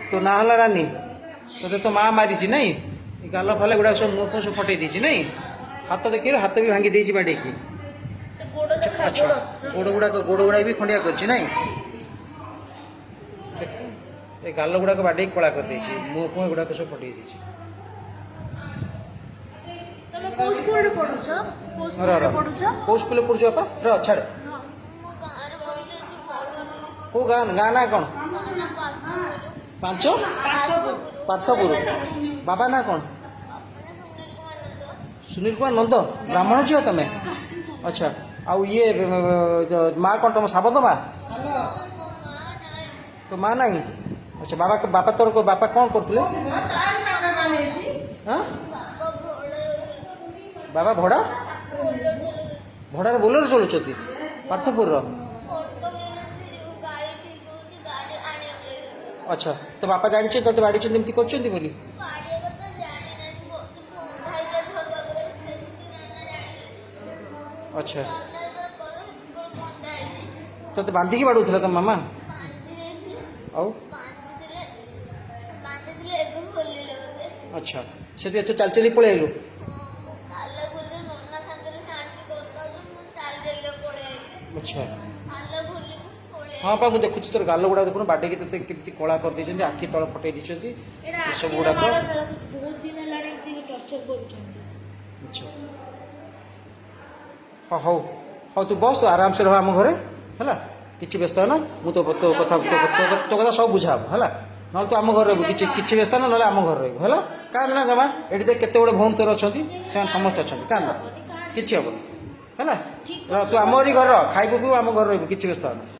ତୋ ନାଁ ହେଲା ରାନୀ। ତୋତେ ତୋ ମା ମାରିଛି ନାଇଁ? ଏ ଗାଲ ଫାଲ ଏଗୁଡ଼ାକ ସବୁ, ମୁହଁ ଫୁହ ସବୁ ଫଟେଇ ଦେଇଛି ନାଇଁ? ହାତ ଦେଖିଲୁ, ହାତ ବି ଭାଙ୍ଗି ଦେଇଛି ବାଡ଼େଇକି। ଗୋଡ଼ ଦେଖା। ଆଚ୍ଛା, ଗୋଡ଼ ଗୁଡ଼ାକ, ଗୋଡ଼ ଗୁଡ଼ାକ ବି ଖଣ୍ଡିଆ କରିଛି ନାଇଁ? ଦେଖ, ଏ ଗାଲ ଗୁଡ଼ାକ ବାଡ଼େଇକି କଳା କରିଦେଇଛି, ମୁହଁ ଫୁହ ଏଗୁଡ଼ାକ ସବୁ ଫଟେଇ ଦେଇଛି। ତମେ କୋଉ ସ୍କୁଲରେ ପଢୁଛ? କୋଉ ର ସ୍କୁଲରେ ର ପଢୁଛ? କୋଉ ସ୍କୁଲରେ ପଢୁଛୁ ବାପା? ର, ଛାଡ଼। ମୁଁ ଗାଁରେ ପଢୁଛି, ଏଠି ପଢୁନି। କୋଉ ଗାଁ? ଗାଁ ନାଁ କ'ଣ? ନା। ପାଞ୍ଚ ପାର୍ଥପୁର। ବାବା ନାଁ କ'ଣ? ସୁନୀଲ କୁମାର ନନ୍ଦ। ସୁନୀଲ କୁମାର ନନ୍ଦ। ବ୍ରାହ୍ମଣ ଝିଅ ତମେ? ଆଚ୍ଛା, ଆଉ ଇଏ ମା କ'ଣ ତମ ସାବତ ମା? ମୋ ମା ନାହିଁ। ତୋ ମା ନାହିଁ? ଆଚ୍ଛା, ବାବା, ବାପା ତୋର, ବାପା କ'ଣ କରୁଥିଲେ? ହଁ? ବାପା ଭଡ଼ା। ବାବା ଭଡ଼ା, ଭଡ଼ାରେ ବୋଲେରୋ ଚଲାଉଛନ୍ତି ପାର୍ଥପୁରର। କଟକ ଯୋଉ ଗାଡ଼ି ଠିକ ହଉଛି, ଗାଡ଼ି ଆଣିବାକୁ ଯାଇଛନ୍ତି। ଆଚ୍ଛା, ତୋ ବାପା ଜାଣିଛନ୍ତି ତୋତେ ବାଡ଼ିଛନ୍ତି, ଏମିତି କରୁଛନ୍ତି ବୋଲି? ବାଡ଼ିଆ କଥା ଜାଣିନାହାନ୍ତି। ମତେ ବନ୍ଧା ହେଇଥିଲା ଧରିବାକୁ ଗଲେ, ସେମିତି ନନା ଜାଣିଲେ। ଆଚ୍ଛା। ନନା ଯେତେବେଳେ କରେ, ସେତିକିବେଳେ ବନ୍ଧା ହେଇଛି। ତୋତେ ବାନ୍ଧିକି ବାଡ଼ଉଥିଲା ତମ ମାମା? ବାନ୍ଧି ଦେଇଥିଲେ। ଆଉ? ବାନ୍ଧିଥିଲେ, ବାନ୍ଧିଥିଲେ, ଏବେ ଖୋଲିଲେ ବୋଧେ। ଆଚ୍ଛା, ସେଥିପାଇଁ ତୁ ଚାଲି ଚାଲି ପଳେଇ ଆଇଲୁ? ହଁ, ମୁଁ ତାଲା ଖୋଲି ନନା ସାଙ୍ଗରେ ସେ ଆଣ୍ଟି କଥା ହଉଛନ୍ତି, ମୁଁ ଚାଲି ଚାଲି ପଳେଇ ଆଇଲି। ଆଚ୍ଛା। ତାଲା ଖୋଲିକି ପଳେଇ ହଁ ପା, ମୁଁ ଦେଖୁଛି ତୋର ଗାଲ ଗୁଡ଼ାକ ଦେଖୁନୁ, ବାଡ଼େଇକି ତୋତେ କେମିତି କଳା କରିଦେଇଛନ୍ତି, ଆଖି ତଳ ଫଟେଇ ଦେଇଛନ୍ତି। ଏଇଟା ଏସବୁ ଆଜିର ଗୁଡ଼ାକ ମାଡ଼ ନୁହେଁ, ବହୁତ ଦିନ ହେଲାଣି ଏମିତି ଟର୍ଚର କରୁଛନ୍ତି। ଆଚ୍ଛା, ହଁ, ହଉ ହଉ, ତୁ ବସ, ଆରାମସେ ରହ ଆମ ଘରେ, ହେଲା? କିଛି ବ୍ୟସ୍ତ ନା, ମୁଁ ତୋ ତୋ କଥା ତୋ କଥା ସବୁ ବୁଝା ହବ, ହେଲା? ନହେଲେ ତୁ ଆମ ଘରେ ରହିବୁ। କିଛି କିଛି ବ୍ୟସ୍ତ ନା, ନହେଲେ ଆମ ଘରେ ରହିବୁ, ହେଲା? କାନ୍ଦ ନା ଜମା। ଏଠି ଦେଖ, କେତେ ଗୁଡ଼େ ଭଉଣୀ ତୋର ଅଛନ୍ତି, ସେମାନେ ସମସ୍ତେ ଅଛନ୍ତି। କାନ୍ଦ ନା, କିଛି ହବନି, ହେଲା? ରହ, ତୁ ଆମରି ଘରେ ରହ, ଖାଇବୁ ପିଇବୁ, ଆମ ଘରେ ରହିବୁ, କିଛି ବ୍ୟସ୍ତ ନା।